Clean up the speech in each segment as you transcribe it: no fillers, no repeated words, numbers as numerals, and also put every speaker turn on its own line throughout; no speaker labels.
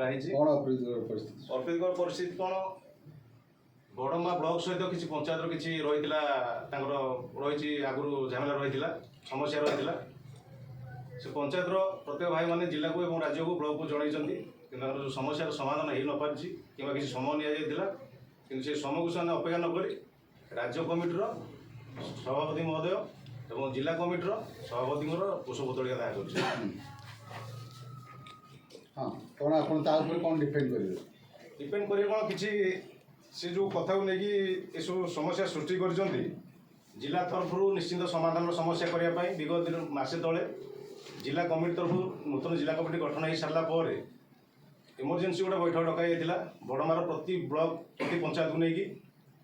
ଡକା ହେଇଛି।
କ'ଣ ଅପ୍ରୀତିକର ପରିସ୍ଥିତି?
ଅପ୍ରୀତିକର ପରିସ୍ଥିତି କ'ଣ, ବଡ଼ମ୍ବା ବ୍ଲକ ସହିତ କିଛି ପଞ୍ଚାୟତର କିଛି ରହିଥିଲା, ତାଙ୍କର ରହିଛି, ଆଗରୁ ଝାମେଲା ରହିଥିଲା, ସମସ୍ୟା ରହିଥିଲା। ସେ ପଞ୍ଚାୟତର ପ୍ରତ୍ୟେକ ଭାଇମାନେ ଜିଲ୍ଲାକୁ ଏବଂ ରାଜ୍ୟକୁ, ବ୍ଲକକୁ ଜଣାଇଛନ୍ତି। କିନ୍ତୁ ତାଙ୍କର ଯେଉଁ ସମସ୍ୟାର ସମାଧାନ ହେଇନପାରିଛି କିମ୍ବା କିଛି ସମୟ ନିଆଯାଇଥିଲା, କିନ୍ତୁ ସେ ସମୟକୁ ସେମାନେ ଅପେକ୍ଷା ନକରି ରାଜ୍ୟ କମିଟିର ସଭାପତି ମହୋଦୟ ଏବଂ ଜିଲ୍ଲା କମିଟିର ସଭାପତିଙ୍କର କୁଶପୁତ୍ତଳିକା ଦାହ କରୁଛନ୍ତି।
ହଁ, କ'ଣ ଆପଣ ତା ଉପରେ କ'ଣ ଡିଫେଣ୍ଡ କରିବେ?
ଡିପେଣ୍ଡ କରିବେ କ'ଣ, କିଛି ସେ ଯେଉଁ କଥାକୁ ନେଇକି ଏସବୁ ସମସ୍ୟା ସୃଷ୍ଟି କରିଛନ୍ତି, ଜିଲ୍ଲା ତରଫରୁ ନିଶ୍ଚିନ୍ତ ସମାଧାନର ସମସ୍ୟା କରିବା ପାଇଁ ବିଗତ ଦିନ ମାସେ ତଳେ ଜିଲ୍ଲା କମିଟି ତରଫରୁ ନୂତନ ଜିଲ୍ଲା କମିଟି ଗଠନ ହେଇସାରିଲା ପରେ ଏମର୍ଜେନ୍ସି ଗୋଟେ ବୈଠକ ଡକାଯାଇଥିଲା ବଡ଼ମ୍ବାର ପ୍ରତି ବ୍ଲକ, ପ୍ରତି ପଞ୍ଚାୟତକୁ ନେଇକି।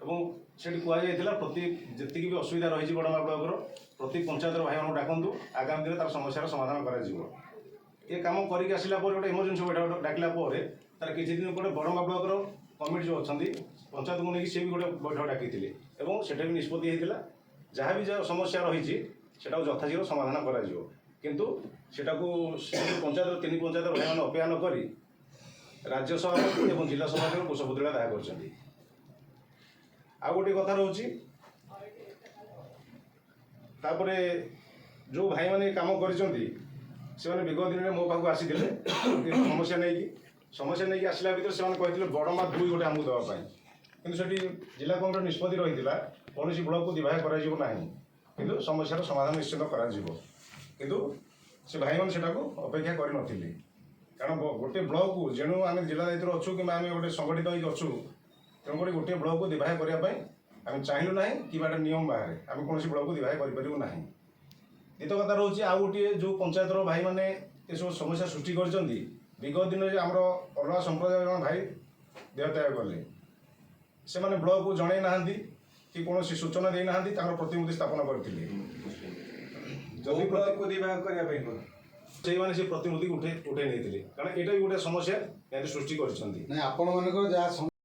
ଏବଂ ସେଠି କୁହାଯାଇଥିଲା, ପ୍ରତି ଯେତିକି ବି ଅସୁବିଧା ରହିଛି ବଡ଼ମ୍ବା ବ୍ଲକର, ପ୍ରତି ପଞ୍ଚାୟତର ଭାଇମାନଙ୍କୁ ଡାକନ୍ତୁ, ଆଗାମୀ ଦିନରେ ତାର ସମସ୍ୟାର ସମାଧାନ କରାଯିବ। ଏ କାମ କରିକି ଆସିଲା ପରେ, ଗୋଟେ ଏମର୍ଜେନ୍ସି ବୈଠକ ଡାକିଲା ପରେ, ତାର କିଛି ଦିନ ପରେ ବଡ଼ମ୍ବା ବ୍ଲକର କମିଟି ଯେଉଁ ଅଛନ୍ତି, ପଞ୍ଚାୟତକୁ ନେଇକି ସେ ବି ଗୋଟେ ବୈଠକ ଡାକିଥିଲେ ଏବଂ ସେଟା ବି ନିଷ୍ପତ୍ତି ହେଇଥିଲା, ଯାହା ବି ଯାହା ସମସ୍ୟା ରହିଛି, ସେଟାକୁ ଯଥାଶୀଘ୍ର ସମାଧାନ କରାଯିବ। କିନ୍ତୁ ସେଟାକୁ ସେ ଯେଉଁ ପଞ୍ଚାୟତ, ତିନି ପଞ୍ଚାୟତର ଭାଇମାନେ ଅପେକ୍ଷା ନ କରି ରାଜ୍ୟ ସଭାପତି ଏବଂ ଜିଲ୍ଲା ସଭାପତି କୁଶପୁତ୍ତଳିକା ଦାହ କରିଛନ୍ତି। ଆଉ ଗୋଟିଏ କଥା ରହୁଛି, ତାପରେ ଯେଉଁ ଭାଇମାନେ ଏ କାମ କରିଛନ୍ତି, ସେମାନେ ବିଗତ ଦିନରେ ମୋ ପାଖକୁ ଆସିଥିଲେ ଏ ସମସ୍ୟା ନେଇକି। ସମସ୍ୟା ନେଇକି ଆସିଲା ଭିତରେ ସେମାନେ କହିଥିଲେ ବଡ଼ମ୍ବା 2 ଗୋଟେ ଆମକୁ ଦେବା ପାଇଁ। କିନ୍ତୁ ସେଠି ଜିଲ୍ଲା କମିଟିର ନିଷ୍ପତ୍ତି ରହିଥିଲା, କୌଣସି ବ୍ଲକକୁ ବିଭାଗ କରାଯିବ ନାହିଁ, କିନ୍ତୁ ସମସ୍ୟାର ସମାଧାନ ନିଶ୍ଚିତ କରାଯିବ। କିନ୍ତୁ ସେ ଭାଇମାନେ ସେଟାକୁ ଅପେକ୍ଷା କରିନଥିଲେ। କାରଣ ଗୋଟେ ବ୍ଲକକୁ, ଯେଣୁ ଆମେ ଜିଲ୍ଲା ଦାୟିତ୍ୱରେ ଅଛୁ କିମ୍ବା ଆମେ ଗୋଟେ ସଂଗଠିତ ହେଇକି ଅଛୁ, ତେଣୁକରି ଗୋଟିଏ ବ୍ଲକକୁ ବିଭାଗ କରିବା ପାଇଁ ଆମେ ଚାହିଁଲୁ ନାହିଁ କିମ୍ବା ଏଟା ନିୟମ ବାହାରେ, ଆମେ କୌଣସି ବ୍ଲକକୁ ବିଭାଗ କରିପାରିବୁ ନାହିଁ। ଦ୍ୱିତୀୟ କଥା ରହୁଛି, ଆଉ ଗୋଟିଏ, ଯେଉଁ ପଞ୍ଚାୟତର ଭାଇମାନେ ଏସବୁ ସମସ୍ୟା ସୃଷ୍ଟି କରିଛନ୍ତି, ବିଗତ ଦିନରେ ଆମର ଅଲଗା ସମ୍ପ୍ରଦାୟର ଜଣେ ଭାଇ ଦେହତ୍ୟାଗ କଲେ, ସେମାନେ ବ୍ଲକକୁ ଜଣାଇ ନାହାନ୍ତି କି କୌଣସି ସୂଚନା ଦେଇନାହାନ୍ତି, ତାଙ୍କର ପ୍ରତିମୂର୍ତ୍ତି ସ୍ଥାପନ କରିଥିଲେ। ଯଦି
ବ୍ଲକକୁ ବିଭାଗ କରିବା ପାଇଁ କହ?
ସେଇମାନେ ସେ ପ୍ରତିମୂର୍ତ୍ତିକୁ ଉଠେଇ ଉଠେଇ ନେଇଥିଲେ। କାରଣ ଏଇଟା ବି ଗୋଟେ ସମସ୍ୟା ନିହାତି ସୃଷ୍ଟି କରିଛନ୍ତି।
ନାଇଁ, ଆପଣମାନଙ୍କର ଯାହା